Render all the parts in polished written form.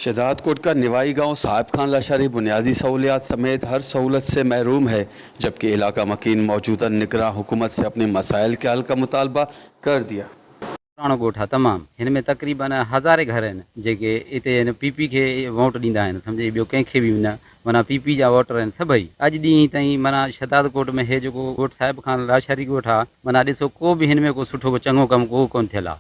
शहदादकोट का निवाई गांव साहिब खान लाशारी बुनियादी सहूलियात समेत हर सहूलत से महरूम है, जबकि इलाका मकीन मौजूदा निगरां हुकूमत से अपने मसाइल के हल का मुतालबा कर दिया। پراڻو ڳوٺ آ تمام هن ۾ تقريبن هزارين گهر آهن جيڪي اتي هن پي پي کي ووٽ ڏيندا آهن سمجهي ٻيو ڪنهن کي به نه معنيٰ پي پي جا ووٽر آهن سڀئي اڄ ڏينهن تائين معنيٰ شھداد ڪوٽ ۾ هي جيڪو ڳوٺ صاحب خان لاشاري ڳوٺ آ معنيٰ ڏسو ڪو به هن ۾ ڪو سٺو ڪو چڱو ڪم ڪو ڪونه ٿيل آ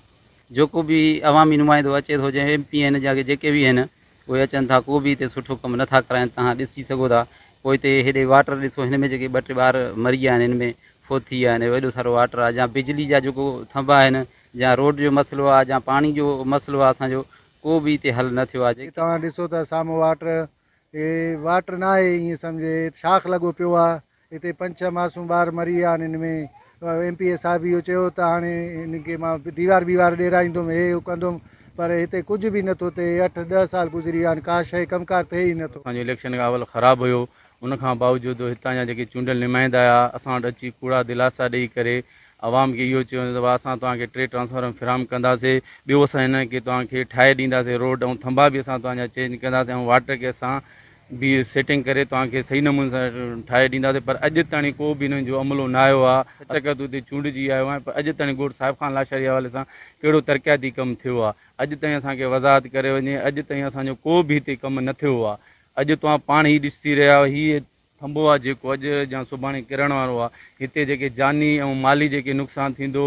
جيڪو به عوامي نمائندو اچي ٿو جنهن ايم پي آهن جا جيڪي به آهن اهي اچن ٿا ڪو به هتي سٺو ڪم نه ٿا ڪرائين توهان ڏسي سگهو ٿا پوء هتي هيڏي واٽر ڏسو هن ۾ جيڪي ٻه ٽي ٻار مري ويا آهن هن ۾ فوت ٿي ويا آهن ايڏو سارو واٽر آهي يا بجلي جا جيڪو ٿنڀا آهن يا روڊ جو مسئلو آهي يا پاڻي جو مسئلو آهي اسان جو ڪو به هتي حل نه ٿيو آهي جيڪي توهان ڏسو ته سامهون واٽر هي واٽر ناهي ائين سمجهي شاخ لڳو پيو آهي هتي پنج ڇهه معصوم ٻار مري ويا آهن ان ۾ ايم پي اي صاحب اهو چيو ته هاڻي هن کي مان ديوار بيوار ڏيرائيندم هي هو ڪندم پر هتي ڪجهه به نٿو ٿئي اٺ ڏهه سال گذري ويا آهن ڪا شيء ڪم ڪار ٿئي ئي نٿو. اسان جو اليڪشن کان اول خراب هيو ان کان باوجود هتان جا جيڪي چونڊيل نمائندا آيا اسان وٽ اچي ڪوڙا دلاسا ڏئي ڪري عوام کي اهو چيو ته اسان توهان کي ٽي ٽرانسفارم فراهم ڪنداسي ٻيو اسان هن کي توهان کي ٺاهي ڏينداسي روڊ ۽ ٿنڀا به اسان توهان جا چينج ڪنداسي ۽ واٽر کي اسان به سيٽنگ ڪري توهان کي صحيح نموني سان ٺاهي ڏينداسين پر اڄ تائين ڪو به انهن جو عملو نه آيو آهي سچ ڪر تون هتي چونڊجي آيو آهين پر اڄ تائين ڳوٺ صاحب خان لاشاري جي حوالي سان ڪهڙو ترقياتي ڪم ٿيو آهي اڄ تائين اسان کي وضاحت ڪري وڃي اڄ تائين اسان جو ڪو به هتي ڪم نه ٿيو آهي اڄ توهان پاڻ هي ڏسي رهيا آهيو هي ٿنڀو آهي جيڪو اڄ يا سڀاڻي ڪرڻ وارو آهي هتي جيڪي جاني ۽ مالي جيڪي نقصان ٿيندو.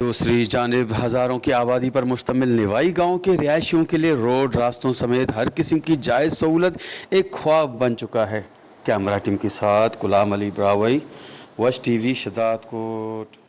دوسري جانب هزارون ڪي آبادي پر مشتمل نوائي گائون ڪي رهائشيون ڪي لئي روڊ راستون سميت هر قسم ڪي جائز سهولت ايڪ خواب بن چڪا هي. ڪيمرا ٽيم ڪي ساٿ غلام علي براهوئي، وش ٽي وي، شھدادڪوٽ.